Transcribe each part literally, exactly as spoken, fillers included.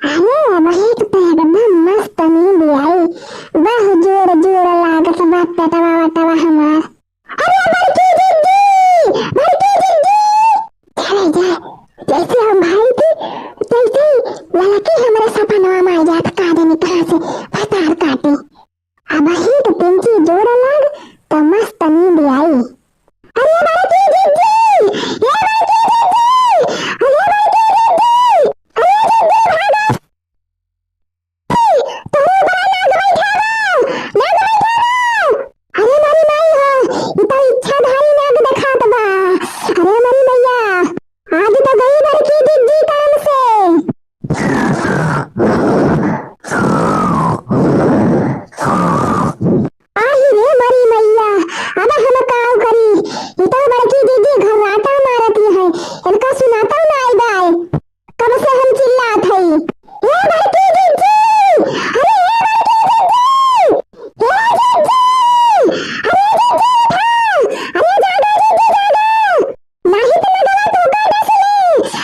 अरे, वही तो एकदम मस्त नींद आई। वाह, जोर जोर लागत बा पेटवा वटवा हमार। अरे बड़की जिज्जी, बड़की जिज्जी, चले जाए। जैसे हम भाई थी, तैसे ही ललकी हमरे सपनवा में आ जात, का जाने कहाँ से भतार काटे। अबही तो पिंकी जोड़ लाग, तो मस्त नींद आई। अरे बड़की जिज्जी, ए बड़की जिज्जी, अरे बड़की जिज्जी, अरे जिज्जी भागो। तोहरे बड़ा लाग बैठा बा, लाग बैठा बा। अरे मोरी माई हो, ई तो इच्छाधारी नाग देखात बा। अरे मोरी मैया, आज तो गई बड़की जिज्जी काम से। आही रे मोरी मैया, अब हम काव करी? ई तो बड़की जिज्जी घर्राटा मारती है, इनका सुनाता ना आई बाय। कब से हम चिल्लात हई, "ए बड़की जिज्जी, अरे ए बड़की जिज्जी, ए जिज्जी, अरे जिज्जी उठा, अरे जागो जिज्जी जागो, नाही तो लगवा तोका डस ले,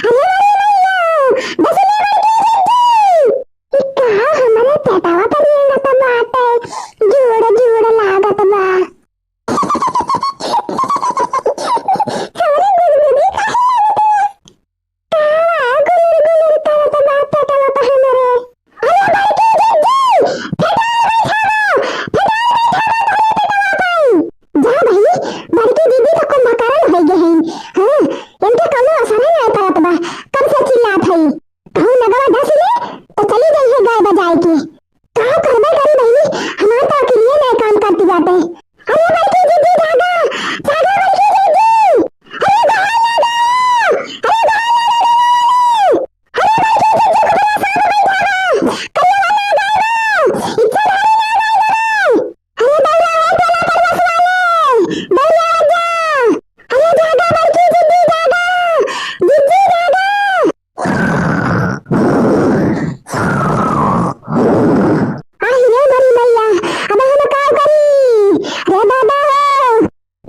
अरे मोरी मैया, डस ले बड़की जिज्जी।" ई का हमरे पेटवा पर रेंगत बाटे, जोड़ जोड़ लागत बा। हमरे गुदगुदी काहे लागत बा? कावा गुलुर गुलुर करत बा पेटवा पे हमरे। अरे बड़की जिज्जी, फेटार बैठावा, फेटार बैठावा तोहरे पेटवा पे। जा भाई, बड़की जिज्जी तो कुंभकर्ण होइ गए हैं। हाँ, इनके कौनो असर नहीं पड़त बा, कब से चिल्लात है। कहूँ नगवा डस ले, तो चली जाई है गाय बजाए के। का करबे करी बहिनी, हमार तो अकिलिये नहीं काम करती बाटे। अरे बड़की जिज्जी जागा, जागा बड़की जिज्जी। अरे बाहर आ गया, अरे बाहर आ गया। अरे बड़की जिज्जी को बड़ा सांप बैठा बा, करिया वाला आ गया, इच्छाधारी नाग आ गया। अरे दौड़ा है टोला परवास वाले, दौड़ा आ जा। अरे जागा बड़की जिज्जी जागा, जिज्जी जागा। आही रे मोरी मैया, अब हम का करी? रे दादा हो।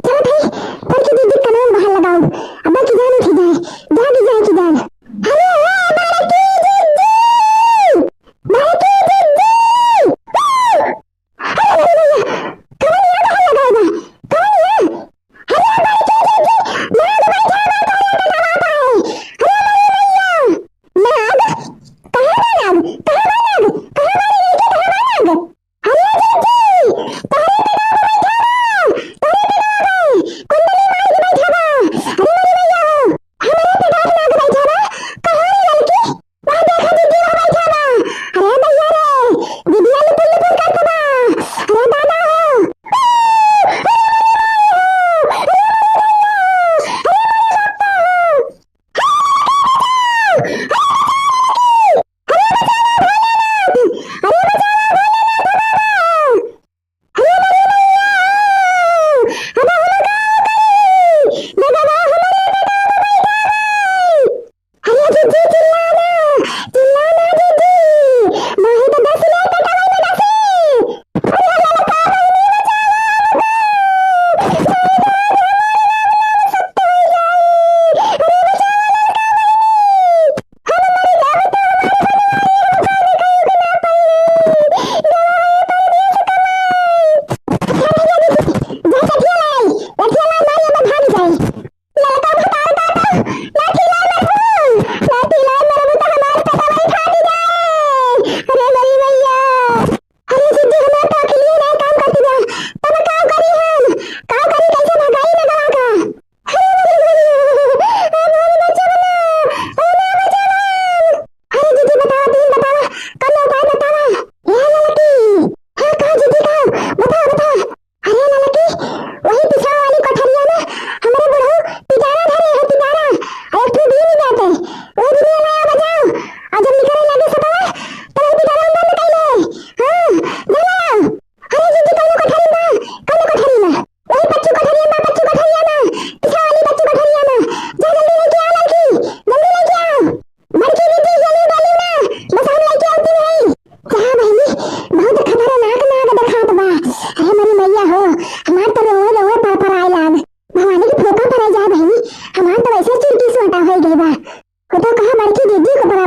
चलो भाई, बड़की जिज्जी कनवा बाहर लगाओ। अब की जान उठी जाए, जागी जाए की जान। अरे ओ बड़की जिज्जी, बड़की जिज्जी। अरे मोरी मैया, कवन नाग है लगाए बा? कवन है? अरे बड़की जिज्जी, नाग बैठा बा तोरे पेटवा पे। अरे मोरी मैया, नाग? कहाँ बा नाग? कहाँ बा नाग? कहाँ बा रे लड़की, कहाँ बा नाग? अरे जिज्जी, तोरे पेटवा पे बैठा बा, तोरे पेटवा पे। कुंडली मार के बैठा बा। अरे मोरी मैया हो, हमरे पेटवा पे नाग बैठा बा। कहाँ रे लड़की? वहाँ देखा जिज्जी, वहाँ बैठा बा। अरे भैया रे, जिज्जिया लुपुर लुपुर करत बा। अरे दादा हो। अरे मोरी मैया! अब हम का करी? नगवा हमरे पेटवा में बैठा बा। अरे जिज्जी चिल्ला ना, चिल्ला ना जिज्जी। नाही तो दस ले पेटवा में दसी। अरे ललका बहिनी बचावा हमका। अरे बचावा ललका बहिनी। अरे बचावा ललका बहिनी। हम मर जाब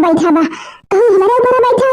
बैठा बा, कहूँ हमरे ऊपर बैठा